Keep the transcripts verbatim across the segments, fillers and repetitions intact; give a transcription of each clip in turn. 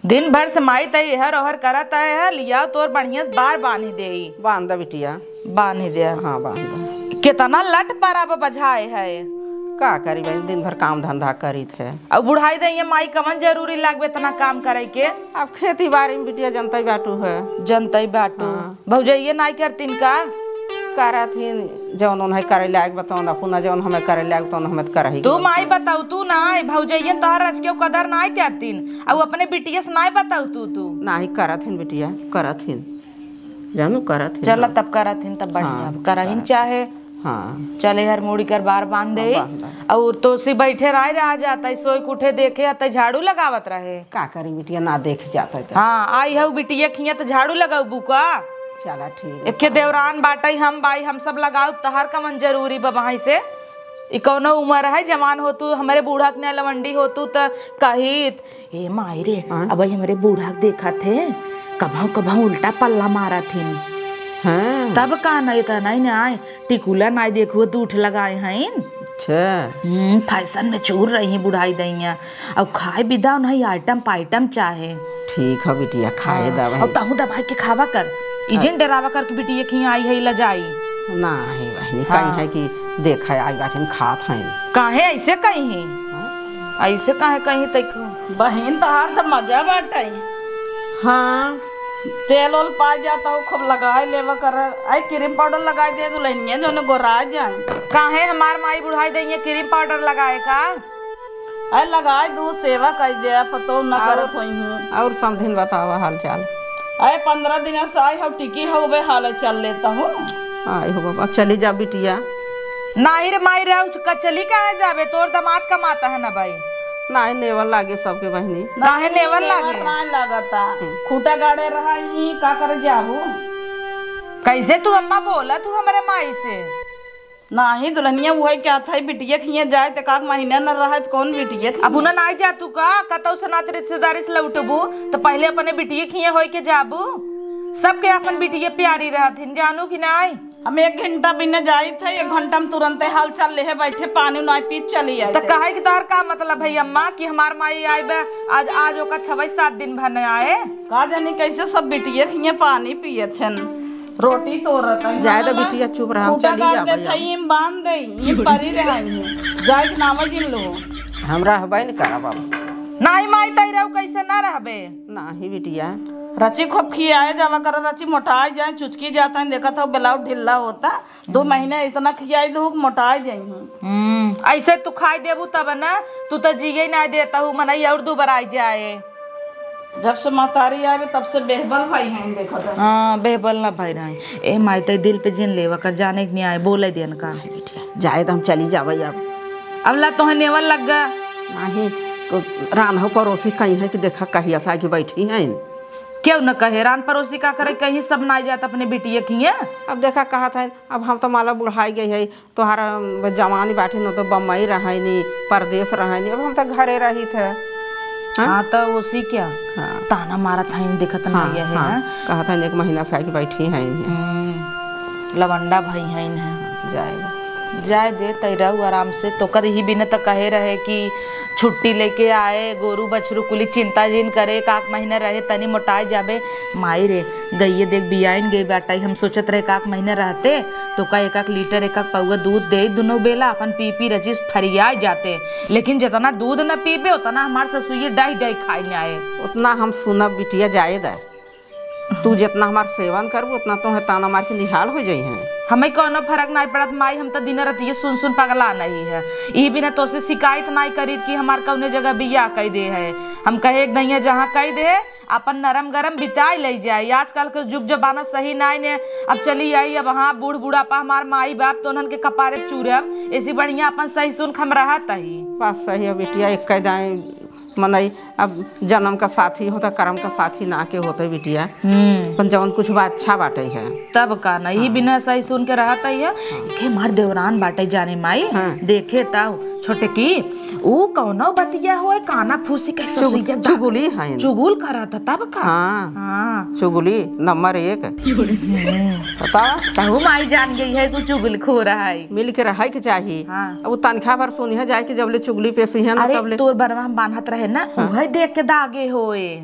दिन भर से माई तई एहर ओहर करत आए है, लियाओ तोर बढ़िया से बार बांध देई। बांध द बिटिया। बांध दे। हाँ, बांध द। कितना लट पर अब बझाए है। का करी बहन, दिन भर काम धंधा करित है। अब बुढ़ाई दइया माई, कवन जरूरी लागबे इतना काम करे के? अब खेती बारी में बिटिया जनतई बाटू है। जनतई बाटू। हाँ। भौजइये नाई करतीन का? करत ही, जौन उन्हें करे लायक बा तौन, अपना जौन हमें करे लायक तौन हमें करही तू के माई बा। बताऊ, तू नाई, भौजइयन तोहर रच के कदर नाई करतीन, अउ अपने बिटिया से नाई बताऊ तू, तू। नाही करत हिन बिटिया, करत हिन, जानू करत हिन चल ना। तब करत हिन तब बढ़िया, हाँ, अब करहिन करत। चाहे हाँ। चले हर मुड़ी कर बार बांध दे। हाँ, बांध दे। अउ तो सी बैठे राय रह जाता, सोई के उठे देखे आता, झाड़ू लगावत रहे। का करी बिटिया, ना देख जाता तो। हाँ, आई हऊ बिटिया खिया तो झाड़ू लगाऊ बुका। चला ठीक है। एके देवरान बाटई, हम बाई, हम सब लगाऊ, तहार कमन जरूरी बा वहीं से। ई कौनो उम्र है, जवान हो तू, हमरे बूढ़ा के ना लवंडी हो तू त कहित, "ए माई रे, हाँ। अब हमरे बूढ़ा के देखत है, कभौ कभौ उल्टा पल्ला मारत हिन।" हाँ। तब का नहीं त नहीं ना आए, टिकुला नाई देखो, दूठ लगाए हईन। अच्छा। हम्म, फैशन में चूर रही बुढ़ाई दइया। अउ खाए बिदा नहीं, आइटम पाइटम चाहे। ठीक है बिटिया, खाए हाँ। दवाई। अउ तहूँ दबाई के खावा कर। इजन डरावा कर कि बिटिया खिया आई है, लजाई। नाही बहिनी, हाँ। कहीं है कि देखा आई बाटिन खात हैं। काहे ऐसे कहीं है? हाँ। ऐसे काहे कहीं तक? बहिन तोहार त मजा बाटे। हाँ। तेल ओल पाए जाता हो, खूब लगाए लेवा कर। आई क्रीम पाउडर लगाए दे दुल्हनिया, जौन गोराए जाए। काहे हमार माई बुढ़ाई दइया क्रीम पाउडर लगाए का? आई लगाए दू सेवा कई दे, पतो न हाँ। करत होई हूँ। और समधिन बतावा हाल चाल? आई पन्द्रह दिन से आई हो, टिकी हो बे हाल चल लेता हो। आई हो बाबा, अब चली जा बिटिया। नाही रे माई रे, उच-, क-, चली काहे जाबे? तोर दामाद कमाता है ना भाई। नाही, नेवल लागे सबके बहिनी। काहे नेवल लागे? नाही लागता। हम्म। खूटा गाड़े रहा ही, का कर जाबू? कैसे तू अम्मा बोला तू हमरे माई से? नाही दुल्हनिया, उहे क्या था, बिटिया खिए जाए त एकाक महीना न रहे त कौन बिटिया खिए? अब उन्हें नाही जा तू का, कतौ से नात रिश्तेदारी से लौटबू त पहले अपने बिटिया खिए होई के जाबू। सबके अपन बिटिया प्यारी रहत हिन, जानू कि नाही? हम एक घंटा बिना जाइत है, एक घंटा में तुरंते हाल चाल लेहे बैठे, पानी उनाई पी चली आई त थे। कहे कि तोहर का मतलब है अम्मा कि हमार माई आई बा, आज, आज ओका छवै सात दिन भर न आए। का जानी कैसे सब बिटिया खिए पानी पियत हन, रोटी तोड़त हन। जाए दे बिटिया, चुप रह, हम खूटा चली गाड़ जाबे देत अब। हई, इम बांध दे, इम परी रहे हैं। जाए के नाम जिन लो। हम रहबे न करब अब। नाही माई, तई रहू कैसे ना रहबे? नाही बिटिया। रची खूब खियाए जावा कर, रची मोटाई जाए, चुचकी जाता है, देखत हो ब्लाउज ढिल्ला होता, दो महीने इतना खियाई दू कि मोटाई जाई। हम्म, ऐसे तू खाई देबू तब ना, तू तो जिए ना देता हूँ, मनई और दू बराई जाए। जब से महतारी आवे तब से बेहबल भाई हैं, देखो तो। हाँ, बेहबल ना भाई रहे। ए माई, तई दिल पे जिन लेवा कर, जाने के नहीं आए, बोले दियन का। बिटिया, जाए तो हम चली जावे अब। अब ला तोहे नेवल लग गा। नाही, तो रान्हो पड़ोसी कहीं है कि देखा कहिया से आके बैठी हैं। क्यों न कहे, रान पड़ोसी का करे, कहीं सब ना जात अपने बिटिया खिए। अब देखा कहत है, अब हम तो माला बुढ़ाई गई है, तोहार, अम, जवानी बाटी न तो बम्बई रहैनी, परदेस रहैनी, अब हम तो घरे रहित है। हाँ? हाँ, तो उसी क्या? हाँ। ताना मारत हैं, देखत हाँ, नहीं है, हाँ। हैं? कहत हैं, एक महीना से आके बैठी हैं इन्हें। हम्म, लवंडा भाई हैं इन्हें। जाए। जाए दे, तैराऊ आराम से, तो कद ही बिना तो कहे रहे कि छुट्टी लेके आए, गोरू बछरू कुली चिंता जिन करे, एक आक महीना रहे, तनी मोटाए जाबे। माई रे, गइये देख बियाइन गई बाटई, हम सोचत रहे एक आक महीना रहते, तो का एक आक लीटर, एक आक पौवा दूध दे दुनो बेला, अपन पी पी रचिस फरियाए जाते। लेकिन जितना दूध न पीबे, उतना हमार ससुइये डाई डाई खाए न आए। उतना हम सुनब बिटिया, जाए दे। तू जितना हमार सेवन करबू, उतना तोहे ताना मार के निहाल हो जइहें। हमें कौनो फर्क नाई पड़त माई, हम तो दिन रात ये सुन सुन पगला नहीं है। ई बिना तोसे शिकायत नाई करीत कि हमार कौने जगह बियाह कई दे है। हम कहे एक दइया जहाँ कई दे, अपन नरम गरम बिताई लई जाए। आजकल के जुग जमाना सही नाई ने। अब चली आई, अब हाँ बूढ़ बुढ़ापा हमार माई बाप तो उन्हन के कपारे चूरब, ऐसी बढ़िया अपन सही सुन के हम रहत ही। बात सही है बिटिया, एक कह दाएं मनई अब जन्म का साथी होता, करम का साथी ना के होते बिटिया। हम्म। अपन जवन कुछ बा अच्छा बाटे है। तब का ना, ई हाँ। बिना सही सुन के रहत ही है। हाँ। के मार देवरान बाटे जाने माई, हाँ। देखे ताऊ छोटकी, ऊ कौनो बतिया होए, काना फूसी के चुग-, ससुइया जा-, चुगली है। चुगुल करत है, तब का? हाँ। हाँ। चुगली नंबर एक। हम्म। बतावा। तहु माई जान गई है कि चुगलखोर है। मिल के रहे के चाही। हाँ। अब उ तनखा भर सुनिहे जाए कि जबले चुगली पेशी है ना अरे, तबले। तोर बरवा हम बान्हत रहे ना, हाँ। उहे देख के दागे होए।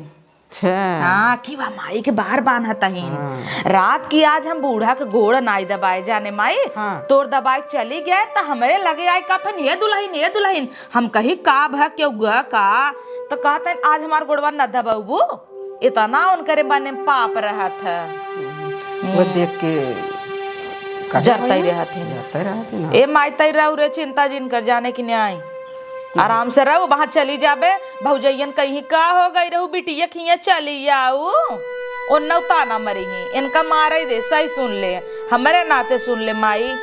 अच्छा। हाँ, कि वह माई के बार बान्हत अहिन। हाँ। रात की आज हम बूढ़ा के गोड़ नाई दबाए जाने माई, हाँ। तोर दबाए के चली गए त हमरे लगे आई कहत हन, "ये दुलहिन, ये दुलहिन।" हम कही, "का भा, केहू गा का?" त कहत हन, "आज हमार गोड़वा न दबउबू।" इतना उनकरे मन में पाप रहत है। वो देख के काहे जरतई भैया? रहत है। जरतई रहत है ना। ए माई, तई रहू रे, चिंता जिन कर, जाने की न्याय। आराम से रहू, वहाँ चली जाबे, भौजैयन कहीं का हो गई रहू, बिटिया खिया चली आऊ, ओन्नौ ताना मरी ही, इनका मारे दे, सही सुन ले, हमरे नाते सुन ले माई।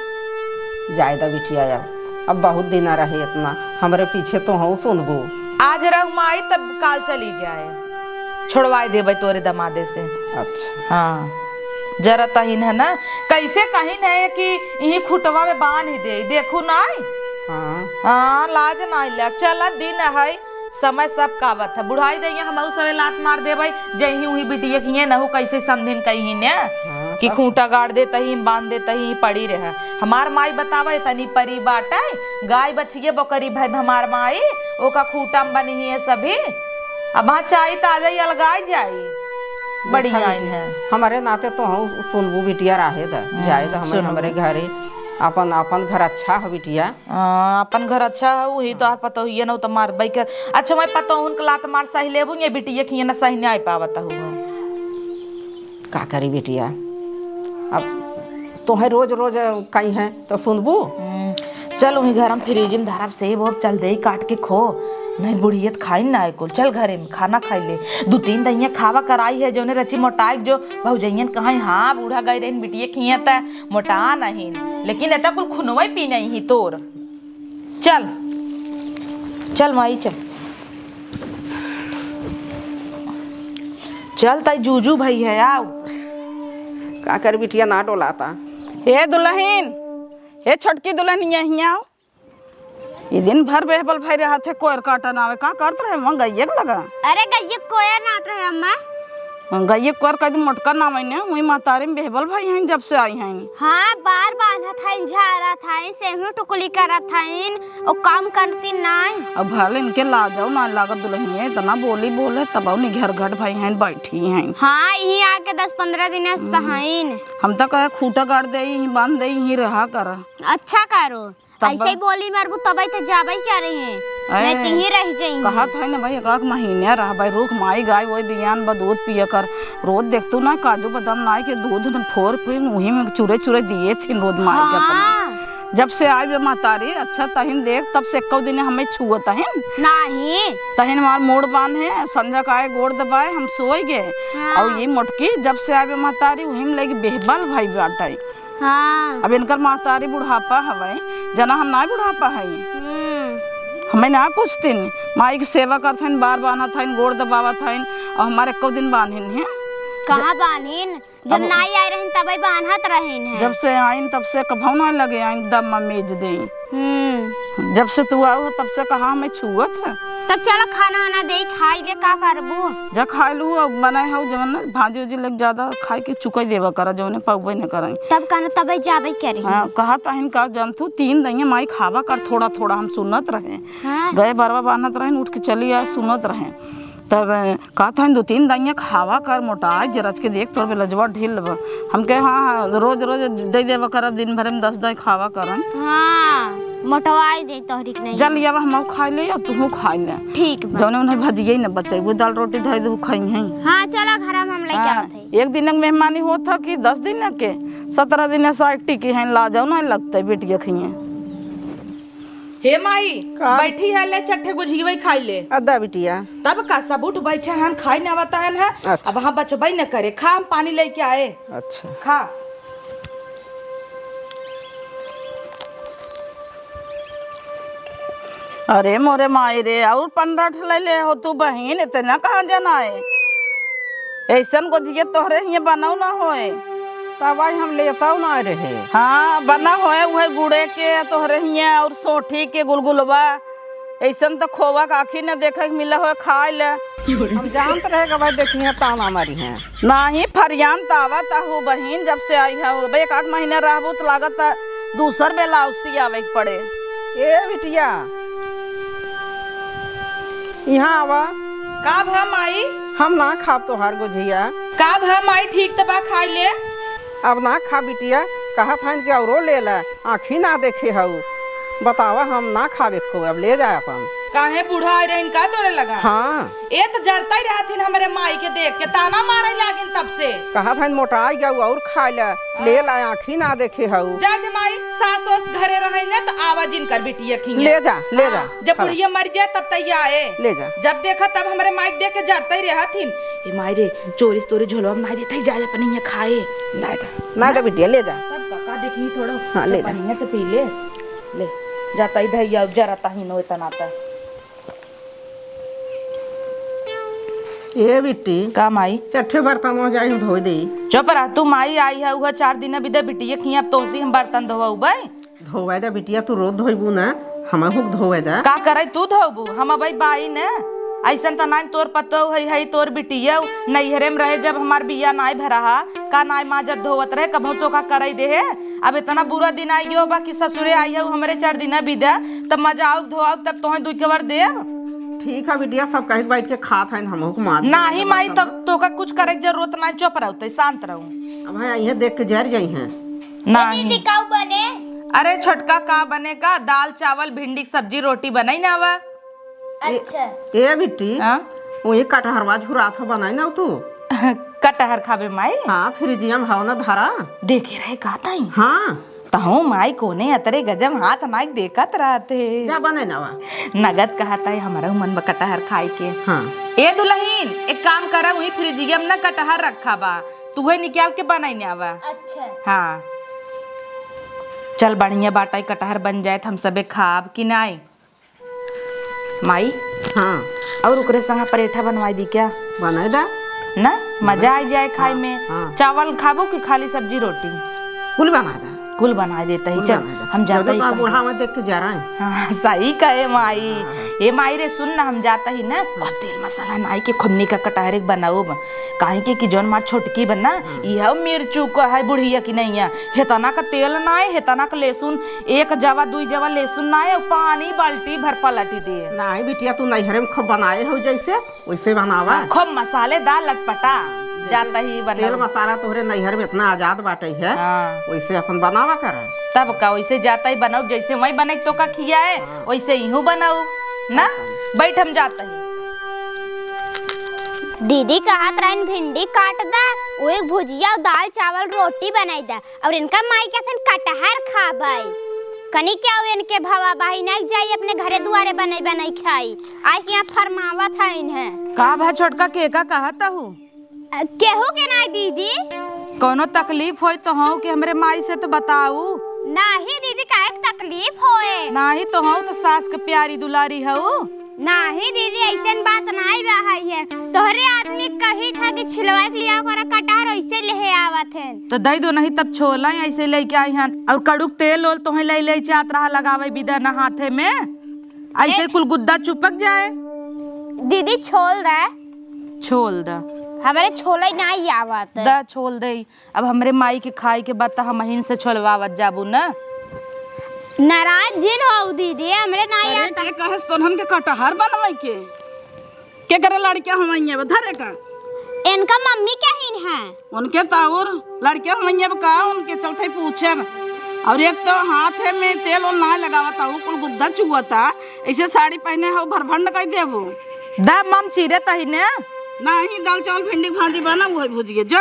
जाए दा बिटिया, अब, अब बहुत दिन रहे इतना, हमरे पीछे तो हऊ सुनबू। आज रहू माई, तब काल चली जाए, छोड़वाए देबे तोरे दमादे से। अच्छा। हाँ, जरत अहिन है ना, कैसे कहिन है कि इही खुटवा में बांध ही दे, देखू नाई। हाँ। हाँ, लाज नाई लग, चला दिन है, समय सब कावत है। बुढ़ाई दइया हमहू सबे लात मार देबै, जइही उही बिटिया खिए नहू कैसे समधिन कहीं ने हाँ, कि सब खूंटा गाड़ देतही, बांध देतही, पड़ी रहे। हमार माई बतावे तनी परी बाटे, गाय बछिए बकरी भई हमार माई, ओका खूंटा में बनी है सभी। अब हाँ चाही त आ जाई, अलगाई जाई। देखा बढ़िया बिटिया, है। हमारे नाते तो हऊ सुनबू बिटिया, राहे द, हम्म, जाए द हमें, सुनबू। हमरे घरे, अपन, अपन घर अच्छा है बिटिया। हाँ, अपन घर अच्छा है, वही तो हाँ। आप पतोहिए न तो मार बई कर। अच्छा, मैं पतोहन के लात मार सही लेबू, ये बिटिया खिए ना सही नहीं पावत हुआ। का करी बिटिया, अब तोहे रोज रोज कही है तो सुनबू? हम्म, चल वही घर हम फ्रिज में धरब सेब ओब, चल दे काट के खो, नहीं बुढ़िया त खाई ना है कुल। चल घरे में खाना खाई ले, दू तीन दहिया खावा कराई है, जोने रची मोटाई जो भौजैयन कहाँ, हाँ बूढ़ा गई रही बिटिया खिए त मोटा नहीं, लेकिन एता कुल खुनवे पी नहीं ही तोर। चल, चल माई, चल। चल, ताई जूजू भई है, आओ। का कर बिटिया, ना डोलाता। ए दुलहिन, ए छोटकी दुलहिन, यहीं आओ। ई दिन भर बेहबल भई रहत है, कोयर काटन आवे, का करत रहे वहाँ गइये के लगा? अरे गइये कोयर नात रहे अम्मा। गइये कोयर कह दे मोटका नाम है ने, वही महतारी में बेहबल भई हैं जब से आई हैं। हाँ, बार बांधत हैं, झारत हैं, सेहू टुकली करत हैं, ओ काम करती नाई। अब भले इनके लाजो ना लागत दुलहिनिया, इतना बोली बोले, तब निघर घट भई हैं, बैठी हैं। हाँ, यहीं आके दस पन्द्रह दिन से हम्म। हैं। हम तो कहे खूंटा गाड़ दे, यहीं बांध दे, यहीं रहा कर। अच्छा करो। तब ऐसे ही बोली मरबू, तबई त जाबई क्या रही है? ए, नहीं त ही रह जाएंगे। कहत है ना भाई, एक आध महीने रह भाई, रुक माई गाय वही बियान बा दूध पिए कर। रोज देखतू ना काजू बादाम नाई के दूध न फोर पे मुही में चुरे चुरे दिए थी रोज माई के अपन। हाँ। जब से आई बे महतारी, अच्छा तहिन देख, तब से एक्को दिन हमें छुअत तहिन। नहीं। तहिन हमार मोड़ बांध है, संझा का आए गोड़ दबाए, हम सोए गए। हाँ। और ये मोटकी जब से आई बे महतारी, वही में लगी बेहबल भाई बाटे। हाँ। अब इनकर महतारी बुढ़ापा हवै, जना हम ना बुढ़ापा हई। हम्म। हमें ना पूछतिन, माई के सेवा करत हइन, बार बान्हत हइन, गोड़ दबावत हइन, और हमारे एको दिन बान्हिन है। कहाँ बान्हिन? जब अब नाई आए रहिन तबे बान्हत रहिन है। जब से आइन तब से कभौ ना लगे आइन दम मेज दे। हम्म। जब से तू आऊ हो, तब से कहाँ हमें छुअत है। तब चलो खाना वाना दे, खाई ले, का करबू? जा खाई लू, अब बनाए हो जवन ना, भाजी उजी लग ज्यादा खाए के चुकई देवा करा, जवने पउबे न करई। तब कहना, तबे जाबे करी। हाँ, कहत अहिन का जानतू, तीन दइया माई खावा कर थोड़ा थोड़ा, हम सुनत रहे। हाँ। गए बरवा बान्हत रहे, उठ के चली आए, सुनत रहे। तब कहत हन, "दो तीन दइया खावा कर, मोटाए जरज के देख, तोर बेलजवा ढील बा।" हम कहे, "हाँ, हाँ, रोज, रोज दे देवा करा, दिन भर में दस दई खावा करन।" हाँ, मोटवाई दे तोहरी के नहीं। जा लियावा, हमहू खाई ले, और तुहू खाई ले। ठीक बा। जौने उन्हें भजिए न बचे, वो दाल रोटी धरे दे, वो खाई हैं। हाँ, चला घर में हम लेके हाँ, आवत है। एक दिन के मेहमानी होत है कि दस दिन के, सत्रह दिन साठ टिकी हैं, लाजो ना लगते, बेटिया खइए। हे माई, का? बैठी है, ले चट्ठे गुझियवई खाई ले। अद्दा बिटिया। तब का सब उठ बैठे हन, खाई ना आवत हन है। अच्छा। अब हम बचबई न करे, खा, हम पानी लेके आए। अच्छा। खा। अरे मोरे माई रे, और पन्द्रह ठे ले ले हो तू बहिन, इतना कहाँ जना है? ऐसन गोजिया तोहरे हियाँ बनौ ना होए। तब आई हम लेतौ ना रहे। हाँ, बना होए उहे गुड़े के तोहरे हियाँ और सोंठी के गुलगुलवा। ऐसन तो खोवा के आँखी न देखे के मिला होए खाए ले। हम जानत रहे कि भाई देखिए ताना मारी हैं। नाही, फरियान त आवत आहू बहिन, जब से आई है। अब एक आध महीना रहबू त लागत है दूसर ब्लाउज सियावे के पड़े। ए बिटिया, यहाँ आवा। का भा माई? हम ना खाब तोहार गोझिया। का भा माई, ठीक त बा, खाइ ले। अब ना खा बिटिया, कहत हन कि औरो ले ला, आँखी ना देखे हऊ। बतावा, हम ना खाब एको, अब ले जा अपन। काहे, बूढ़ा आइ रहिन का तोरे लगा? हाँ। ए त जरतइ रहथिन हमरे माई के देख के, ताना मारइ लागिन तब से। कहत हन मोटाइ गउ अउर खाइ ला, ले ला, आँखी ना देखे हऊ। जा दे माई, सास ओस घरे रहइ न त आवा जिन कर बिटिया खिया। ले जा, ले जा। हाँ, जब बुढ़िया मर जाए तब तैया आए। ले जा। जब देखा तब हमरे माई के देख के जरतइ रहथिन। ए माई रे, चोरी से तोरे झोलवा में नाइ देतइ, जाए अपने हियाँ खाए। नाइ दा, नाइ दा बिटिया, ले जा। तब का, का देखी थोड़ा, हाँ, ले जा। चपनिया त पी ले। ले, जातइ धइया, जरतइ न होए तना त। ए बिट्टी। का माई? चट्ठे बर्तन हो जाई, हम धोइ देई। चुप रह तू, माई आइ है, उहे चार दिन बिदे बिटिया खिया, अब तोसी हम बर्तन धोवउबइ। धोवइ दा बिटिया, तू रोज धोइबू ना, हमहू के धोवइ दा। का करइ तू धोबू, हम अबइ बाई न। अइसन त नाइ तोर पतोह हइ, हइ तोर बिटिया, नइहरे में रहे जब हमार बिया नाइ भरा हा, का नाइ माजत धोवत रहे, कबहूँ तोका करइ देहे। अब एतना बुरा दिन आइ गयो बा कि ससुरे आइ हउ हमरे चार दिना बिदा, तब मजाउब धोआउब, तब तोहे दुइ कवर देब। ठीक है बिटिया, सब कहे के बैठ के खात हइन, हमहू के मार नाहीं देब, माई, सब। तो, तोका कुछ करे के जरूरत नाहीं, चुप रहू, तै शांत रहू। अब है, इहे देख के जर जइहें। नाहीं। दीदी, काउ बने? अरे छोटका, का बने का, दाल, चावल, भिंडी के सब्जी, रोटी बनइ ना आवा। अच्छा। ए बिट्टी, हाँ? वही कटहरवा झुरात हो, बनाई ना तू। कटहर खाबे माई? हाँ, फ्रिजिया में हव ना धरा। देखे रहे का ताई? हाँ। तहूँ माई कोने अतरे गजब हाथ नाक देखत रहते। जा बनाई ना वा। नगद कहत है, हमरउ मन बा कटहर खाए के। हाँ। ए दुलहिन, एक काम करा, वही फ्रिजिया में ना कटहर रखा बा, तुहे निकाल के बनाई ना आवा। अच्छा। हाँ। चल बढ़िया बाटइ, कटहर बन जाए त हम सबे खाब कि नाई? माई। हाँ। अउर ओकरे संग परेठा बनवाई दी क्या? बनाई दा। ना, मजा बनाई। आइ जाए खाए हाँ, में। हाँ। चावल खाबू कि खाली सब्जी रोटी? कुल बनाई दा। कुल बनाई देता ही। कुल चल, बनाई दा। हम जाता जल्दी ही तो कहीं। बूढ़ा में देख के जा रहा है। हाँ, सही कहे माई। हाँ, हाँ। ए माई रे, सुन ना, हम जाता ही ना, हाँ। खूब तेल मसाला नाई के खूब निका कटहरे बनाउब। काहे के कि जौन मार छोटकी बन ना, हाँ। इहउ मिर्चू का है बुढ़िया कि नहीं है। हेतना का तेल नाई, हेतना का लहसुन, एक जवा, दुई जवा लहसुन ना आए, पानी बाल्टी भर पलटी दे। नाहीं बिटिया, तू नैहरे में खूब बनाए हो जैसे, वैसे बनावा। हाँ, खूब मसालेदार लटपटा, जैसे जाता ही बनाओ। तेल मसाला तोहरे नैहर में इतना आजाद बाटे है, हाँ। वैसे अपन बनावा करा। तब का, वैसे जाता ही बनाओ, जैसे वही बने तो का खिया है, हाँ। वैसे इहू बनाओ ना। हाँ। बैठ, हम जाता ही। दीदी कहत रहन भिंडी काट दा, वो एक भुजिया, दाल, चावल, रोटी बनाई दा। अउर इनका माई के हथिन कटहर खाबइ। कनी क्या हो इनके भवा बहिन, आइ जाई अपने घरे दुआरे बनइ बनइ खाई। आइ के यहाँ फरमावत है इन्हें। का भा छोटका, के का कहत हऊ? अ, केहू के नाई दीदी। कौनो तकलीफ होई तो हऊ कि हमरे माई से तो बताऊ। नाहीं दीदी, काहे के तकलीफ होए? नाहीं तो हऊ तो सास के प्यारी दुलारी हऊ। नाहीं दीदी, अइसन बात नाहीं बा है। तोहरे आदमी कही था कि छिलवा के लिया ओकरा कटहर, ओइसे लेहे आवत हैं। तो दइ दो, नहीं तब छोला ही अइसे लेके आई हन। अउर कड़ुक तेल ओल तोहे ले ले चाहत रहा लगावे बिदा न हाथे में, अइसे ए- कुल गुद्दा चुपक जाए। दीदी छोल दे। छोल द। हमरे छोला ही नाहीं आवत। द छोल दे। अब हमरे माई के खाए के बाद त हमहिन से छोलवावत जाबू न। नाराज जिन हो दीदी, हमरे ना अरे, आता। के कहेस तोहन के कटहर बनवाई के? के करे लड़के हमाइया बा, धरे का? इनका मम्मी कहिन है। उनके ताउर लड़के हमाइया बा का, उनके चलते पूछे। अउर एक तो हाथ है में तेल ओल ना लगावत, अउ कुल गुद्दा चुअता, ऐसे साड़ी पहने हो भरभंड कर देबू। दा मम चीरे तही ने। नाहीं, दाल चावल भिंडी भाजी बना, उहे भुजिए जो।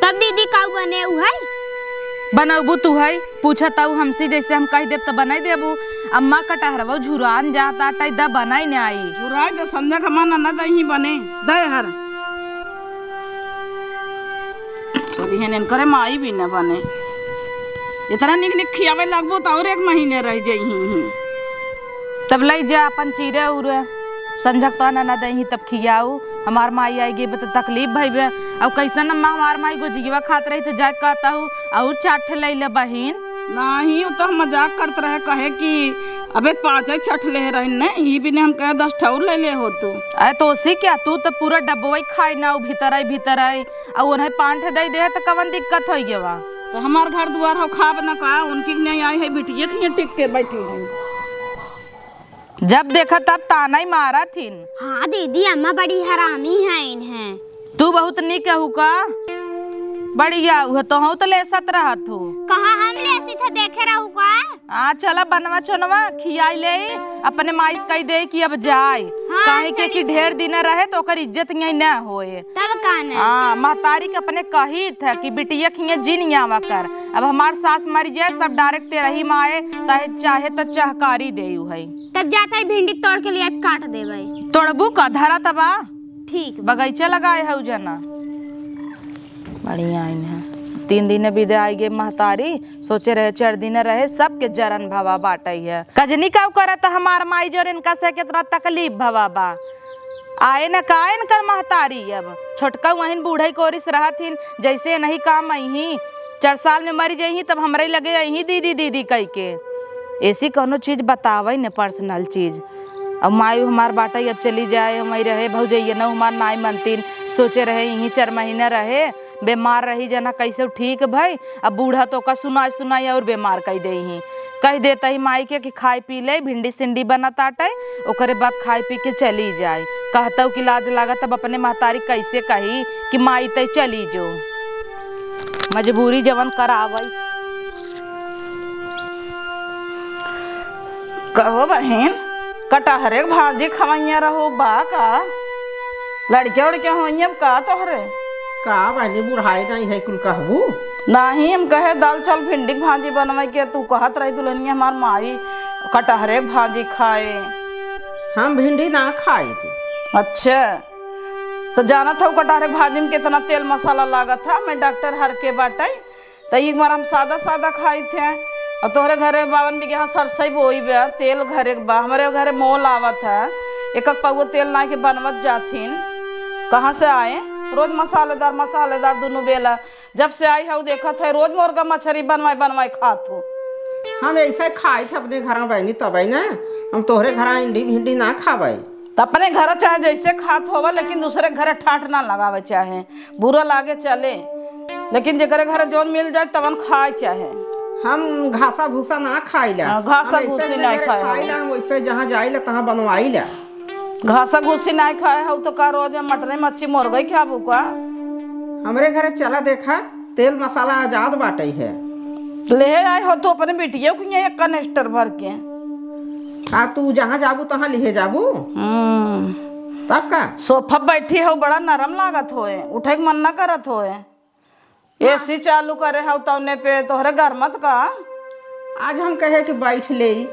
तब दीदी काउ बने उहइ? बनउबू तू है, पूछत आऊ हमसे, जैसे हम कहि देब त बनाई देबू। अम्मा कटहरवा झुरान जात आटइ द बनाई न आई। झुराई द संझा के मन न दही बने, दे हर। चलिए नेन करे माई भी न बने। इतना निक निक खियावे लगबू त अउर एक महीने रह जइही। तब लइ जा अपन चीरे उरे, संझक तो आना ना दही तब खियाऊ। हमार माई आइ गई बा त तकलीफ भइबे। अब कैसन अम्मा हमार माई गोजियवा खात रही त जाए कहता हूँ अउर चार ठे लइ ले बहिन। नाहीं, उ तो हम मजाक करत रहे, कहे कि अबे पाँचे छठ ले रही न, ई बिने हम कहे दस ठे अउर ले ले हो तू। अरे तो उसी क्या, तू तो पूरा डब्बोई खाई ना, उ भीतर आई, भीतर आई, अउ उन्हें पाँच ठे दइ दे त कवन दिक्कत होइ गवा? तो हमार घर दुआर हो खाब न का, उनकी नहीं आई है बिटिया खिया टिक के बैठी है। जब देखा तब ताना ही मारत हिन। हाँ दीदी, अम्मा बड़ी हरामी है इन्हें। तू बहुत नीक कहू का? बढ़िया, उह तोहू त लेसत रहत हो। कहाँ हम लेसी थे, देखे रहू का? हाँ, चला बनवा चोनवा खियाई ले, अपने माई से कही दे कि अब जाए। हाँ, काहे के चली कि जा। ढेर दिन रहे तो ओकर इज्जत यहीं न होए। तब का न? हाँ, महतारी के अपने कही थे कि बिटिया खिए जिन आवा कर। अब हमार सास मर जाए तब डायरेक्ट तेरही माए, चाहे, चाहे तो चहकारी दे है। तब जात है भिंडी तोड़ के लिए काट देबै। तोड़बू का? धरा तबा। ठीक बा। बगीचा लगाए हउ जना। बढ़िया आइन है। तीन दिन बिदे आई गई महतारी, सोचे रहे चार दिन रहे, सबके जरन भवा बाटई है। कजनी का करत हमार माई जोर इनका से कितना तकलीफ भवा बा। आए न का इनकर महतारी, अब छोटका वहीं बूढ़ई कोरिस रहत हिन, जैसे नहीं काम अइहीं, चार साल में मरी जइहीं, तब हमरे लगे अइहीं दीदी दीदी कई के। ऐसी कौनो चीज बतावे न, पर्सनल चीज। अब माई हमार बाटई, अब चली जाए, हम रहे भौजैया न हमार नाई मनतीन, सोचे रहे यहीं चार महीना रहे, बीमार रही जना कैसे ठीक भई। अब बूढ़ा तो का सुनाई सुनाई और बीमार कई देइहीं। कह देता ही माई के कि खाए पी ले, भिंडी सिंडी बनत आटे, ओकरे बाद खाए पी के चली जाए। कहतउ कि लाज लागत, अब अपने महतारी कैसे कही कि माई तई चली जो, मजबूरी जवन करावई। कहो बहिन, कटहरे के भाजी खवैया रहू बा का? लड़के उड़के होइए अब का तोहरे? का बहिनी, बुढ़ाई नहीं है कुल कहबू? नाही, हम कहे दाल चावल भिंडी के भाजी बनवे के, तू कहत रही दुल्हनिया हमार माई कटहरे के भाजी खाए। हम भिंडी ना खाई थी। अच्छा, तो जानत हउ कटहरे के भाजी में कितना तेल मसाला लागत है, मैं डॉक्टर हर के बाटे। त एक बार हम सादा सादा खाई थे, और तोहरे घरे बावन बीघा सरसई बोई बा, तेल घरे के बा, हमरे घरे मोल आवत है, एक एक पौवा तेल नाई के बनवत जाथिन। कहाँ से आए? रोज मसालेदार मसालेदार दुनू बेला। जब से आई हउ देखत है रोज मुर्गा मछरी बनवाई बनवाई खात हो। हम ऐसे खाई थे अपने घर में बहनी, तबे ना हम तोहरे घर भिंडी भिंडी ना खावे। त अपने घर चाहे जैसे खात होवा, लेकिन दूसरे के घरे ठाठ ना लगावे चाहे, बुरा लागे चले, लेकिन जेकरे घरे जौन मिल जाए तवन खाए चाहे। हम घासा भूसा ना खाइला। हाँ, घासा हम ऐसे भूसी अपने ना घरे खाए खाइला, हो। हम वैसे जहाँ जाइला तहाँ बनवाइला। घासा भूसी ना खाए हो तो का रोज मटरे मच्छी मुर्गई खाबू का? हमरे घरे चला देखा, तेल मसाला आजाद बाटे है। ले आए हो तो अपने बिटिया को ये एक कनेस्टर भर के। आ तू जहाँ जाबू तहाँ लिहे जाबू? हम्म। तब का? सोफा बैठी हो, बड़ा नरम लागत होए, उठे के मन ना करत होए। एसी चालू करे हउ तौने पे तोहरे गरमत का? आज हम कहे कि बैठ ले,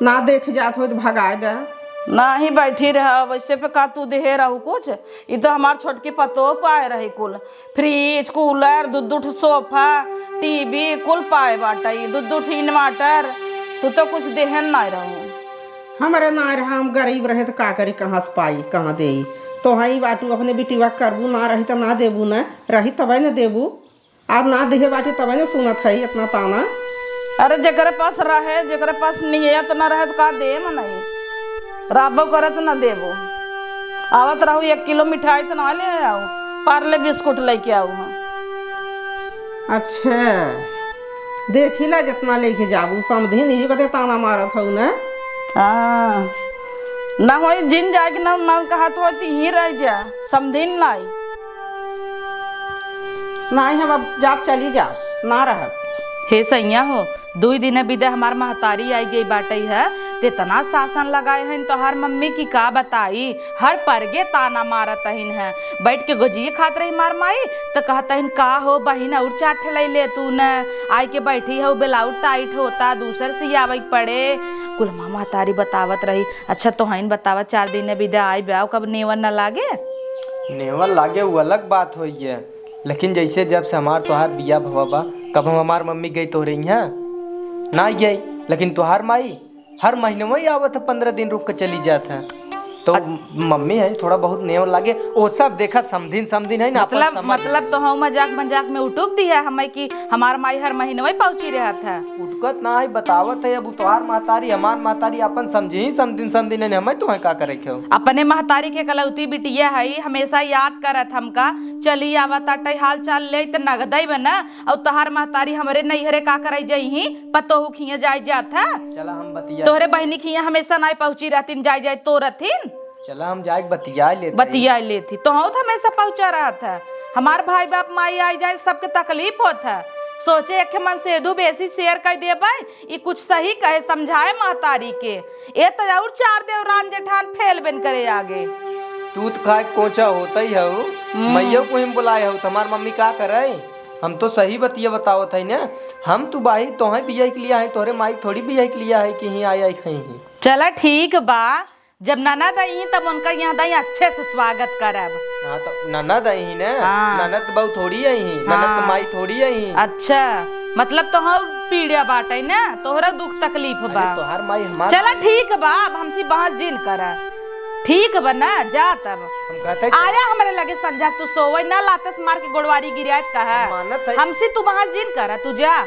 ना देख जात हो तो भगाए दे। नाही बैठी रह, वैसे पे का तू देहे रहू कुछ? ई तो हमार छोटकी पतोह पाए रही कुल। फ्रिज, कूलर, दू दू ठो सोफा, टीवी कुल पाए बाटइ, दू दू ठो इन्वर्टर, तू तो कुछ देहन नाय रहू। हमरे नाय रहा, हम गरीब रहे त का करी, कहाँ से पाई, कहाँ देई? तोहई बाटू अपने बिटिवा करबू, ना रही त ना देबू, न रही तबे न देबू। आज ना देहे बाटी तबे न सुनत हई इतना ताना। अरे जेकरे पास रहे, जेकरे पास नियत न रहे त का देम नहीं? राबो करत न देबो। आवत रहू एक किलो मिठाई त ना ले आऊ, पार्ले बिस्कुट लेके आऊ हम। अच्छा, देखी ला जितना लेके जाबू, समधी नहीं बदे ताना मारत हऊ न। हाँ, ना होई जिन जाए के ना मन कहत होई त यहीं रह जा, समधिन लाई। नाहीं, हम अब जाब, चली जाब, ना रहब। हे सैया हो, दुई दिन बिदे हमार महतारी आई गई बाटई है, त इतना शासन लगाए हैं तोहार मम्मी की का बताई, हर परगे ताना मारत हइन है। बैठ के गोजिए खात रही हमार माई, त कहत हइन, "का हो बहिन, और चार ठे लई ले तू न, आई के बैठी है, ब्लाउज टाइट होता, दूसर सियावे के पड़े।" कुल हमार महतारी बतावत रही। अच्छा, तोहइन बतावा, चार दिन बिदे आई ब्याह, कब नेवन न लागे? नेवन लागे, वो अलग बात होई है, लेकिन जैसे जब से हमार तोहार बियाह भवा बा, कब हम हमार मम्मी गई तोहरे इहाँ? ना गई, लेकिन तोहार माई हर महीने वही आवत है, पंद्रह दिन रुक के चली जात है। तो अच- मम्मी है, थोड़ा बहुत नेवन लागे, वो सब देखा, समधिन, समधिन है ना, अपन मतलब, समझ मतलब तो हम मजाक, मजाक में उटुक दी है हमें कि हमार माई हर महीने वही पहुँची रहत है। उटुक बात ना है, बतावत है, अब उ तोहार महतारी, हमार महतारी, अपन समझी, समझिन, समझिन, नहीं, हमें तुम्हें का करे के हो? अपने महतारी के कलौती बिटिया है, हमेशा याद करत हमका, चली आवत अटै, हाल चाल लेत नगदई बा ना, अउर तोहार महतारी हमरे नैहरे का करे जइहीं, पतोहू खिया जाए जात है। चला हम बतिया तोहरे बहिनी खिया हमेशा नाई पहुँची रहतिन, जाए जाए तो रहतिन। चला हम जाए बतिया लेत हई। बतिया लेत ही। तोहू तो हमेशा पहुँचा रहत है। हमार भाई बाप माई आई जाए सबके तकलीफ होत है। सोचे एक मन से दू बेसी share कर देबै, ई कुछ सही कहे समझाए महतारी के। ए त अउर चार देवरान जेठान फेल बेन करे आगे। तू त खाए कोचा होत ही हऊ, हम्म। मैयो को हम बुलाए हऊ, त हमार मम्मी का करे? हम तो सही बतिया बतावत है ना। हम तू बाही तोहे बियाह के लिए आए, तोहरे माई थोड़ी बियाह के लिए आए कि ही आई आई खाई ही। चला ठीक बा, जब ननद आई ही तब उनका यहाँ दाई अच्छे से स्वागत करब। हाँ, तो ननद आई ही ना, हाँ। ननद बहू थोड़ी आई ही, ननद हाँ। माई थोड़ी आई ही। अच्छा, मतलब तो हम पीड़िया बाटे ना, तोहरा दुख तकलीफ बा। अरे, तोहार माई हमार चला माई। ठीक बा, अब हमसे बहस जिन करा। ठीक बा ना, जा तब। हम कहते आया हमरे लगे संझा, तू सोवे ना, लाते से मार के गोड़वारी गिरायत कहा। मानत है। हमसे तू बहस जिन करा, तू जा।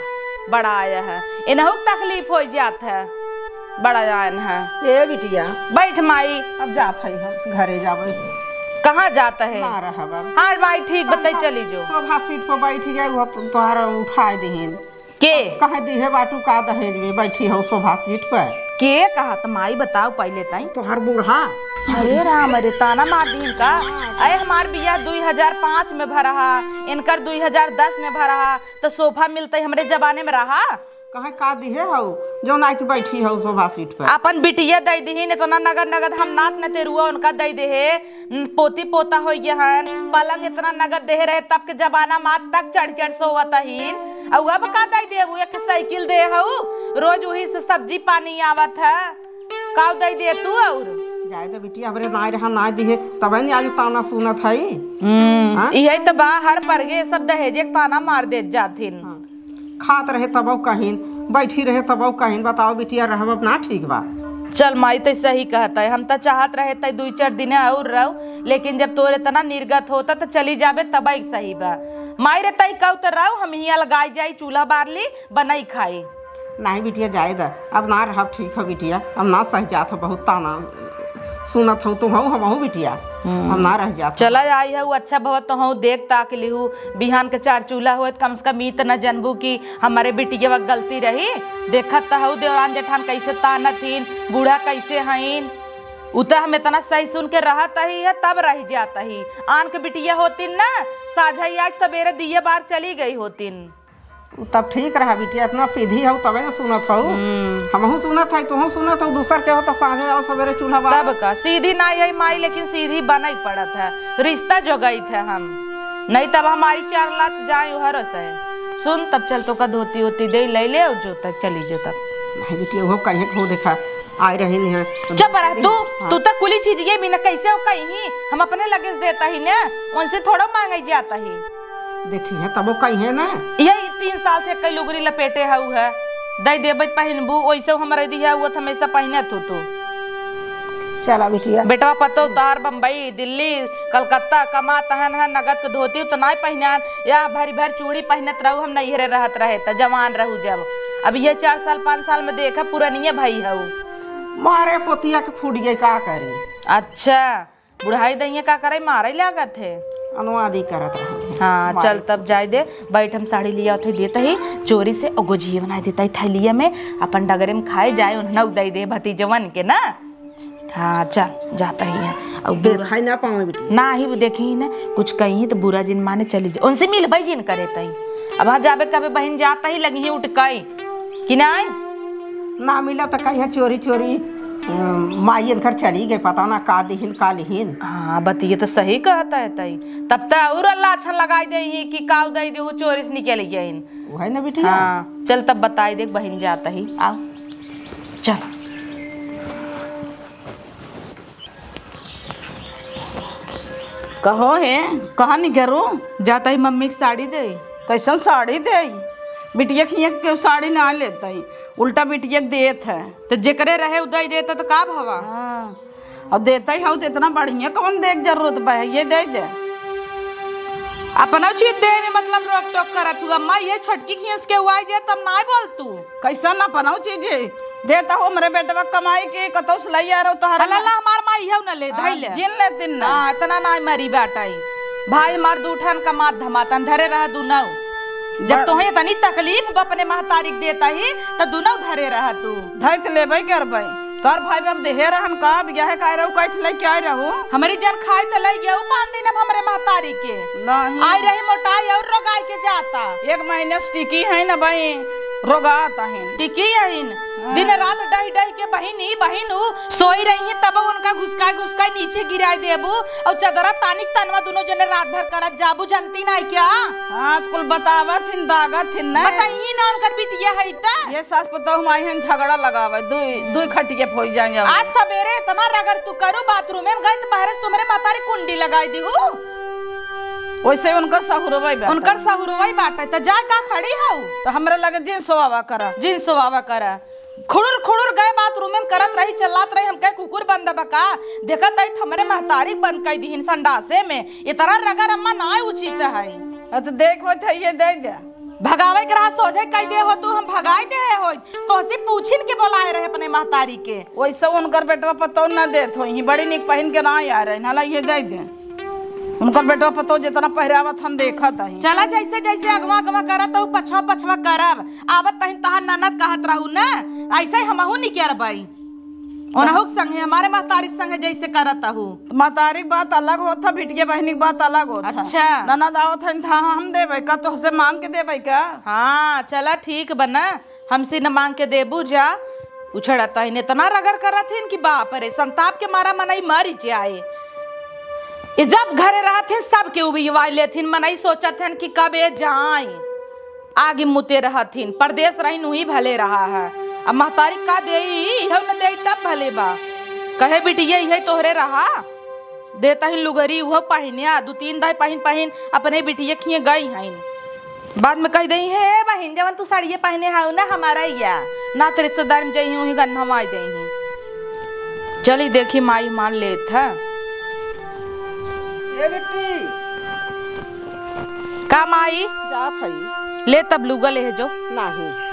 बड़ा आया है, इनहू के तकलीफ हो जात है। बड़ा आयन है। ए बिटिया। बैठ माई। अब जात है हम, घरे जाबे। कहाँ जात है? ना रहब अब। हाँ माई, ठीक बताई, चली जो। सोफा सीट पर बैठ गए, वो तो-, तोहरा उठाए दिहिन। के? कहे दिहे बाटू का दहेज में बैठी हो सोफा सीट पर? के कहा त माई बताओ पहले ताई। तोहार बूढ़ा। अरे राम रे, ताना मार दिहिन का? हाँ। अरे हमार बियाह दुई हजार पाँच में भरा हा, इनकर दुई हजार दस में भरा हा, त सोफा मिलते हमरे जमाने में रहा? कहे का दिहे हऊ, जौन आके बैठी हऊ सोफा सीट पर? अपन बिटिया दे दिहिन, इतना नगद नगद हम नात नतेरुआ उनका दे देहे, न-, पोती पोता हो गए हन, पलंग इतना नगद देहे रहे, तब के जमाना मात तक चढ़ चढ़ सोवत हिन। अउ अब का दे देबू, एक साइकिल दे हऊ, रोज वही से सब्जी पानी आवत है, का दे दे तू और? जाए दे बिटिया, हमरे नाय रहा, नाय दिहे, तबे न आज ताना सुनत हई। हम्म, हाँ? इहे त बा, हर परगे सब दहेजे के ताना मार देत जाथिन। हाँ। खात रहे तबौ कहिन, बैठी रहे तबौ कहिन, बताओ बिटिया, रहब अब ना ठीक बा। चल माई, त सही कहत है, हम त चाहत रहे तै दुई चार दिन और रहो, लेकिन जब तोर इतना निर्गत होता त चली जाबे तबै सही बा। माई रे, तै कहू त रहो, हम हियाँ लगाई जाई, चूल्हा बार ली, बनाई खाई। नहीं बिटिया, जाए द, अब ना रहब, ठीक हो बिटिया, अब ना सह जात हो, बहुत ताना सुनत हो तुम हो, हम हो बिटिया, हम्म। अब ना रह जात हो। चला आई है, वो अच्छा भवा तो हो, देख ताक लिहू, बिहान के चार चूल्हा होत, कम से कम ई त न जनबू कि हमरे बिटिया क गलती रही। देखत त हऊ देवरान जेठान कैसे तानत हीन, बूढ़ा कैसे हईन। उ त हम इतना सही सुन के रहत ही है, तब रह जात ही। आन के बिटिया होतिन ना, साझा ही आज सबेरे दिए बार चली गई होतिन। उ तब ठीक रहा बिटिया, इतना सीधी हऊ तबे न सुनत हऊ। हम्म। हमहू सुनत हई, तुहू सुनत हऊ, दूसर के हो त साँझे आओ सबेरे चूल्हा बार। तब का, सीधी नाई है माई, लेकिन सीधी बनई पड़त है, रिश्ता जोगइत है हम, नहीं तब हमारी चार लात जाए उहरो से। सुन, तब चल तोका धोती ओती दे, ले ले और जो तक चली जो तब। नहीं बिटिया, वो कहे हो देखा, आए रही नहीं है। चुप रह तू, हाँ। तू तो कुली चीज ये बिना कैसे हो कहीं, हम अपने लगे से देता ही ना, उनसे थोड़ा मांगे जाता ही। देखी है तब वो कहीं है ना। ये तीन साल से कई लुगरी लपेटे हऊ है, दे देबे पहिनबू, ओइसे हमरे दिया हुआ त हमेशा पहिने तू तू। चला बिटिया। बेटवा पतो तार बम्बई, दिल्ली, कलकत्ता कमा तहन है, नगद के धोती तो नाय पहिनान, या भरी भर चूड़ी पहिनत रहू, हम नैहरे रहत रहे त जवान रहू जब। अब ये चार साल पाँच साल में देखा पुरनिये भई हऊ। मारे पोतिया के फूट गए, का करी? अच्छा, बुढ़ाई दइया का करे, मारे लागत है। अनुवादी करत रहे। हाँ, मारे चल तब जाए दे, बैठ हम साड़ी लिया थे देत ही, चोरी से ओगो जिये बनाए देता ही थैलिया में, अपन डगरे में खाए जाए, उन्हें उदय दे भतीजवन के ना। हाँ, चल, जाता ही है। अब बुरा देखा ही ना पावे बेटी। ना ही वो देखी ही ना, कुछ कहीं तो बुरा जिन माने चली जा, उनसे मिलबे जिन करे तई। अब हाँ जाबे कबे बहिन जाता ही लगी ही उठकाई, कि नाई? ना मिला तो कहीं चोरी चोरी, अम, माई इनकर चली गए, पता ना का दिहिन, का लिहिन। हाँ, बतिये तो सही कहता है तई। तब तो और अल्लाह अच्छा लगाई दे ही कि काऊ दे दे, वो चोरी से निकल गए। वही ना बिटिया। हाँ, चल तब बताई दे, बहिन जाता ही। आओ, चल। कहो हे, कहाँ निकरू? जाता ही मम्मी के साड़ी दे। कैसन साड़ी दे? बिटिया के हियाँ के साड़ी ना लेता ही, उल्टा बिटिया के देत है। तो जेकरे रहे उ दे देता तो का भवा? हाँ, और देता ही हो तो इतना बढ़िया कौन देख जरूरत बा, ये दे दे। अपनौ चीज देइ में मतलब रोक टोक करत हू अम्मा, ये छोटकी खींच के हुआ जे तब नाहीं बोल तू। कैसन अपनौ चीज है? देत हो हमरे बेटवा कमाई के, कतौ से लइया रहो तोहरे अल्लाह, ला- अल्लाह, हमार माई हौ न ले, हाँ, धइले। जिन ले तिन न। हाँ, इतना नाहीं मरी बाटइ। भाई हमार दू ठन कमात धमातन धरे रह दुनौ। जब बड़- तोहे इतनी तकलीफ बा अपने महतारी के देत ही, त दुनौ धरे रह तू। धइ त लेबइ करबइ। तोर भाई बाप देहे रहन का, बियाहे का रहू, कैठ लइके आइ रहू? हमरी जन खाइ त लइ गयू पाँच दिन अब हमरे महतारी के। नाहीं। आइ रही मोटाइ अउर रोगाइ के जाता। एक महीने से टिकी है न बहिन, रोगात अहिन। टिकी अहिन। हाँ। दिन रात डहि डहि के बहिन ई बहिन ऊ सोइ रही है, तब उनका घुसकाइ घुसकाइ नीचे गिराइ देबू अउर चदरा तानिक तनवा दुनौ जने रात भर करत जाबू, जनती नाहीं क्या? हाँ, त कुल बतावत हिन, दागत हिन न। बताइए ना उनकर बिटिया है त। ये सास पतोह माई हन झगड़ा लगावे, दुई, दुई खटिया पे होई जाए जाओ। आज सबेरे इतना रगड़ तू करू, बाथरूम में गई त बहरे से तुम्हरे महतारी कुंडी लगाई दी हूँ। वैसे उनकर सहुरवई बाटे। उनकर सहुरवई बाटे, त जाए का खड़ी हऊ? त हमरा लगे जिन सोआवा करा। जिन सोआवा करा। खुड़ुर खुड़ुर गए बाथरूम में करत रही, चिल्लात रही, हम कहे कुकुर बंद बका? देखत आई त हमरे महतारी बंद कई दिहिन संडासे में। इतना रगड़ अम्मा ना उचित है। अ, त देख होत है, ये दे दे। भगावे के रहा सोझे कई दे हो तू, हम भगाई दे हो। तोहसे पूछिन के बोलाए रहे अपने महतारी के। वैसे उनकर बेटवा पतोह न देत होई, बड़ी निक पहिन के ना आ रहे, नाला ये दे दे। उनकर बेटवा पतोह जितना पहिरावत हम देखत हई। चला जैसे जैसे अगवा अगवा करत हऊ, पछवा पछवा करब। आवत तहिन तहार ननद कहत रहू न, ऐसे ही हमहू निकरबई। ओनहु के संगे, हमारे महतारी के संगे जैसे करत हऊ। त महतारी के बात अलग होत ह, बिटिया बहिनी के बात अलग होत ह। अच्छा। ननद आवत हन त हाँ, हम देबै का, तोहसे मांग के देबै का? हाँ, चला ठीक बा ना, हमसे न मांग के देबू जा। उछड़त हन, इतना रगड़ करत हन कि बाप रे, संताप के मारा मनई मर जाए। ये जब घरे रहत हन, सबके उबियवाई लेथिन, मनई सोचत हन कि कब ये जाए। आगे मुते रहथिन, परदेस रहिन उही भले रहा है। अब महतारी का देई, इहौ न देई तब भले बा। कहे बिटिया इहै तोहरे रहा, देता ही लुगरी उहो पहिन्या, दू तीन दाई पहिन पहिन अपने बिटिया खिए गई हईन। बाद में कहि देई, "हे बहिन, जवन तू साड़िये पहिने हऊ ना हमारा या, नात रिश्तेदार में जइहीं उही गन्हवाई देइहीं।" चली देखी माई मान लेत है। ए बिट्टी, का माई? जात हई। ले तब लुगा ले जो। नाही।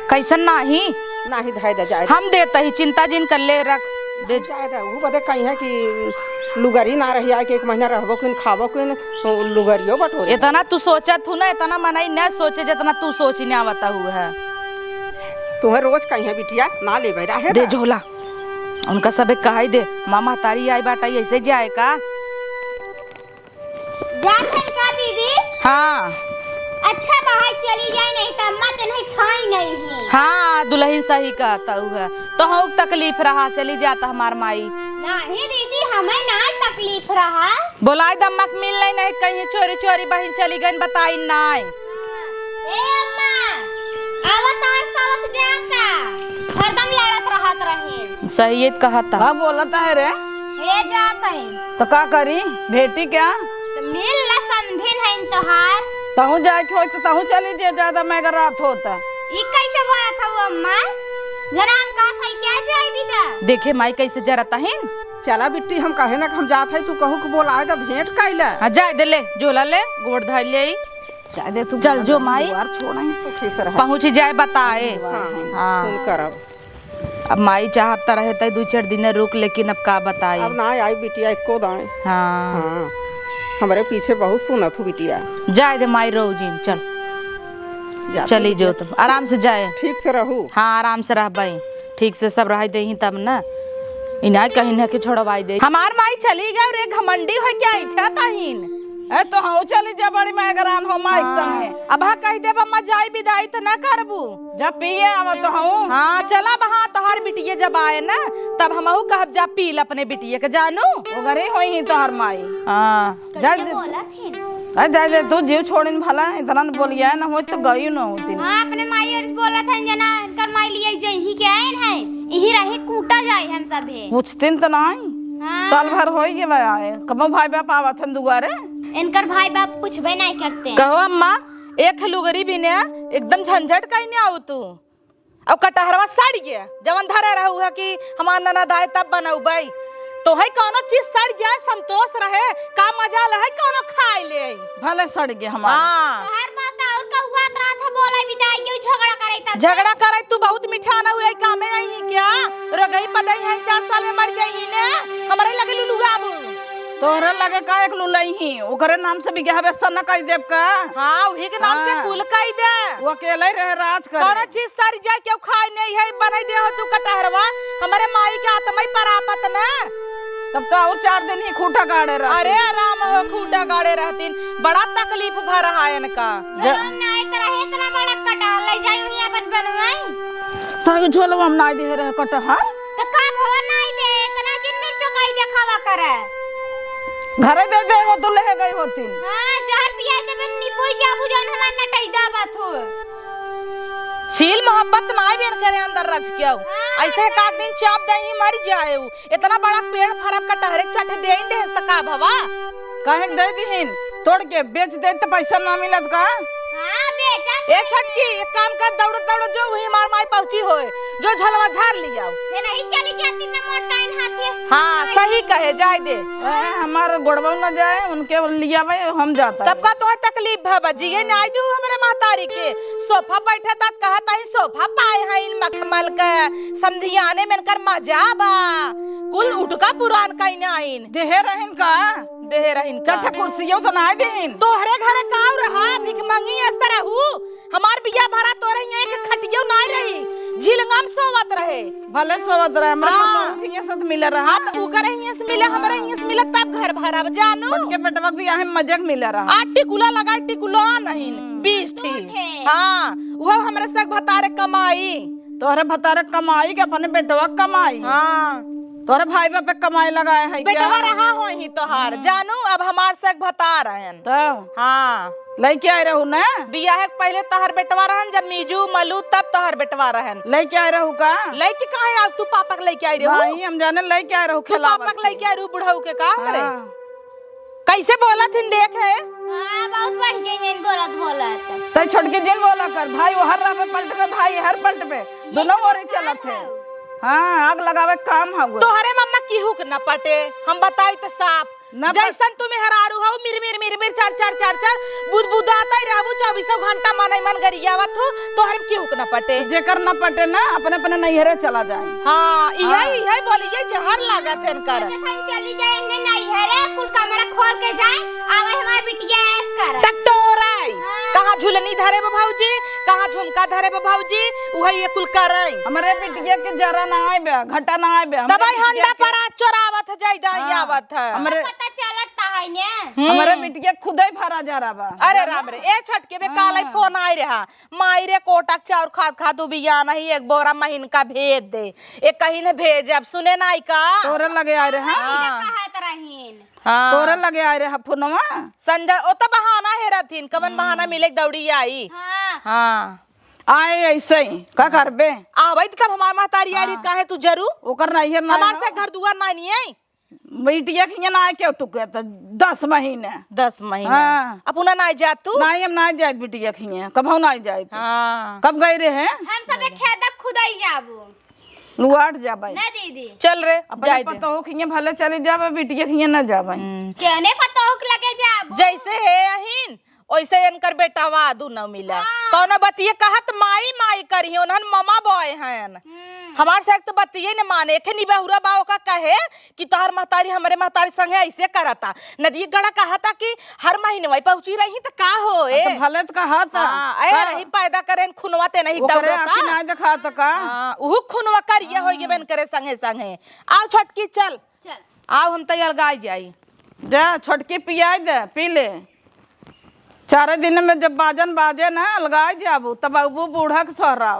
कैसन नाही? नाही, धै दे, जाए दे। हम देत ही, चिंता जिन कर, ले रख। दे। जाए दे, ऊ बदे कहीं है कि लुगरी ना रही, आए के एक महीना रहबो किन, खाबो किन, लुगरियो बटोरे। इतना तू सोचत हू ना, इतना मनई न सोचे जितना तू सोचिन आवत हू है। तुहे रोज कहीं है बिटिया, ना लेबे रहे दे बा। झोला। उनका सबे कहाई दे, मामा तारी आई बाटा, ऐसे जाए का? जात हन का दीदी? हाँ। अच्छा बा, चली जाए, नहीं त अम्मा तनहे खाई नहीं है। हाँ, दुलहिन सही कहत हऊ है। तोहू तकलीफ रहा, चली जात हमार माई। नहीं दीदी, हमें ना तकलीफ रहा। बोलाई द अम्मा के मिल नहीं, नहीं कहीं चोरी चोरी बहिन चली गईन, बताई नाई। ए अम्मा, आवत आर सावत जाता, हरदम लड़त रहत रहे। सही ये कहता। का बोलत है रे? हे जात है। तो का करी? भेटी क्या? तो मिल ला, समधिन है तोहार। तहूँ जाए के होई तो तहूँ चली जे, ज्यादा महंगा रात होता। ई कैसे बोलत हऊ अम्मा? जना हम कहत हई क्या जाई बिदा? देखे माई कैसे जरत हईन। चला बिट्टी, हम कहे ना कि हम जात हई, तू कहू कि बोलाए द भेंट कइला। हाँ, जाए दे, ले, झोला ले, गोड़ धइ ले। जाए दे तू, चल जो माई, दुआर छोड़ा ही सुखी से रहा। पहुँच जाए बताए। हाँ, हाँ। फोन करब। अब माई चाहत त रहे त दू चार दिन रुक, लेकिन अब का बताई। अब ना आई बिटिया एको दाएं। हाँ। हाँ, हमरे पीछे बहुत सुनत हू बिटिया। जाए दे माई, रो जिन, चल। जा, चली तू जो बिटिया। तुम, आराम से जाए। ठीक से रहू। हाँ, आराम से रहबई। ठीक से सब रह देही तब न। इन्हें कहीं न के छोड़वाई दे। हमार माई चली गई रे, घमंडी होइ के ऐठा तहिन। ए, तो हऊ चली जा, बड़ी मेहगरान हो माई के हाँ। संगे। अब हाँ कहि देब, अम्मा जाई बिदाई त ना करबू। जब पिए आवत हऊ। हाँ, चला बा, हाँ, तोहार बिटिये जब आए ना, तब हमहू कहब, "जा पी ल अपने बिटिये के जानू।" ओगरी होई ही तोहार माई। हाँ। जा कैसे दे। बोलत हिन? अरे जा दे, तू जीव छोड़िन भला, इतना न बोलिया न होत तो गई न होती। हाँ, अपने माई और बोलत हन जना, इनकर माई लिए जइही के आइन है, इही रही कूटा जाए हम सभे। पूछतिन तो नहीं। हाँ। साल भर होई गए आए, कबो भाई बाप आवत हन दुआरे। इनकर भाई बाप पूछबे नहीं करते। कहो अम्मा, एक लुगरी भी ने एकदम झंझट कहीं नहीं आऊ तू। अब कटहरवा सड़ गया, जवन धरे रहू है कि हमार ननद आए तब बनौबै। तोहई कौनो चीज सड़ जाए, संतोष रहे, का मजा लहै कौनो खाए ले आई। भले सड़ गए हमारे। हाँ। तोहर बात और कौआ तरह से बोले बिदाई के झगड़ा करे तब से। झगड़ा करे, तू बहुत मिठाना हुए, कामे आई ही क्या? रोगही पदई है, चार साल में मर जाई ही ने, हमरे लगे लुलुआ अब। तोहरे लगे का एक लुलई ही, ओकरे नाम से बिगहा बेसन न कई देब का? हाँ, उही के नाम से हाँ। कुल कई दे। वो अकेले रहे राज करे। कौनो चीज सर जाए, केहू खाए नहीं है, बनाई दे हो तू कटहरवा, हमरे माई के आत्मा ही परापत न। तब तो और चार दिन ही खूंटा गाड़े रहती। अरे आराम हो, खूंटा गाड़े रहतीन, बड़ा तकलीफ भा रहा है इनका। ज- झोलवा में नाई तो रहे, इतना बड़ा कटहर ले जाई, उन्हीं अपन बनवाई। तो ये झोलवा में नाई दे रहे कटहर? तो का भवा नाई दे, इतना दिन मिर्चो काई देखावा करे। घरे दे दे, वो तू ले गई होती। हाँ, जहर पिया दे, बन निपुर जा, बुझन हमार नटई दाबत हो। सील मोहब्बत नाई बेन करे अंदर रच के आऊ। हाँ, ऐसे हाँ। एक आध दिन चाप दही मर जाए ऊ। इतना बड़ा पेड़ फरब कटहरे चट देइन देहस त का भवा? काहे के दे दिहिन? तोड़ के बेच दे त पैसा ना मिलत का? हाँ, बेचा ए छोटकी, एक काम कर, दौड़ दौड़ जो वही मार माई पहुंची होए, जो झलवा झार लियाओ। ये नहीं चली जाती न मोटकाइन हाथी। हाँ, सही कहे, जाए दे। ए, हमार गोड़वा न जाए, उनके लियावे, हम जाता तब है। का तोहे तकलीफ भवा जी, ये नाई दू हमरे महतारी के। सोफा बैठे तात कहत ही सोफा पाए हैं इन मखमल के। समधियाने में इनकर मजा बा। कुल उठका पुरान कइने आइन। देहे रहिन का? देहे रहिन का? चट्ठ कुर्सियों तो ना देहिन। तोहरे घरे काऊ रहा, भिखमंगी अस तरह हु। हमार बिया भरा तोरे हियां एक खटियो ना रही। झिलंगम सोवत रहे। भले सोवत रहे, हमरा हाँ। पतोह के हियां से मिले रहा। हाँ, तो उकरे हियां से मिले, हमरे हियां से मिले, तब घर भरा जानू। छोटके बेटवा के बियाहे में मजे के मिले रहा। आ टिकुला लगा, टिकुला नहीं। हम्म। बीस ठी। दू ठे। हाँ, उहो हमरे से भतारे कमाई। तोहरे भतारे कमाई के अपने बेटवा के कमाई। हाँ। तोहरे भाई बाप पे कमाई लगाए है बेटवा क्या? रहा होई ही तोहार। हम्म। जानू, अब हमार से भतार रहन। तो? हाँ। लइके आए रहू ना? बियाहे के पहिले तोहर बेटवा रहन, जब मीजू मलू तब तोहर बेटवा रहन। लइके आए रहू का? लइके काहे आऊ, तू पापा के लइके आई रहू? नहीं, हम जाने लइके आए रहू तू खेलावत पापा के के। लइके आई रहू बुढ़ऊ के का हमरे? हाँ। कैसे बोलत हिन देखे? हाँ, बहुत बढ़िया हिन बोलत बोलत। तै छोटकी जिन बोला कर, भाई ओहर राह पे पलट के, भाई हर पलट पे, दोनों ओरे चलत है। हाँ, आग लगावे के काम हउए। तोहरे मम्मा केहू के न पटे, हम बताई त साफ। न पट- जैसन तू मेहरारू हऊ, मिर मिर मिर मिर चर चर चर चर बुदबुदात ही रहबू, चउबीसों घंटा मनई मन गरियावत हू, तोहरे में केहू के न पटे। जेकर न पटे ना, अपने अपने नैहरे चला जाए। हाँ, इहे, हाँ। इहे बोलिए, जहर लागत है इनकर। सोचत हई चली जाए इन्हें नैहरे, कुल कमरा खोल के जाए, आवे हमार बिटिया ऐश कर। टकटोराई, हाँ। कहाँ झुलनी धरे बा भौजी, कहाँ झुमका धरे बा भौजी, उहे ये कुल करई। हमरे बिटिया के जरा ना आए बे, घटा ना आए बे, हमरे तब आई बिटिया हंडा के पर आज चोरावत है, जाई दाई हाँ, आवत है। हमरे पता चलत ता है ने। हम्म। हमरे बिटिया खुदे भरा जा रहा बा। अरे राम रे, ए छोटके बे, काल ही हाँ। फोन आए रहा, माई रे, कोटा के चाउर खात खात उबिया नहीं, एक बोरा महीन का भेज दे। एक कहीं ने भेज, अब सुने नाई का? तोरे लगे आए रहे, हाँ? हाँ। कहत रहीन। हाँ। तोरे लगे आए रहे फोनवा? संजय, ओ तो बहाना हेरथिन, कवन बहाना हम्म। मिले दौड़ी आई। हाँ। हाँ। आए ऐसे ही, का करबे? आवई त तब हमार महतारी आ रही, हाँ। काहे तू जरू? ओकर नैहर ना हमार ना। से घर दुआर ना नहीं है। बिटिया के हियां ना आए के टुके त दस महीने। दस महीने। हाँ। अब उन्हें ना जात तू? नहीं, हम ना जाइत बिटिया के हियां। कबहू ना जाइत। हाँ। कब गई रहे? हम सब एक खेत खुदाई जाबू। लुआट जाबे। ना दीदी। चल रे, अपने जाए दे। पतोह के हियां भले चली जाबे, बिटिया के हियां ना जाबे। हम्म। केने पतोह के लगे जाबू? जैसे है अहिन, ओइसे इनकर बेटवा दुनो मिला। हाँ। कौनो बतिये कहत माई माई करिहे, उन्हन ममा बॉय हन। हम्म। हमार से एक तो बतिये न माने, एखे निबहुरा बा ओका कहे कि तोहर महतारी हमरे महतारी संगे ऐसे करता। नदी गड़ा कहता कि हर महीनवा पहुंची रही त का हो, ए? तो भले त कहता। हाँ, ए का? रही पैदा करेन खुनवा ते नहीं ओकरे दौड़ता। आँखी ना देखात का? हाँ, उहु खुनवा करिया होई गे हाँ। बेन करे संगे संगे। आओ छोटकी चल। चल। आओ हम तैयार गाय जाई। जा छोटकी पियाई दे, पी ले। चारे दिन में जब बाजन बाजे ना, अलगाए जाबू, तब अबू बूढ़ा के सोहरावे।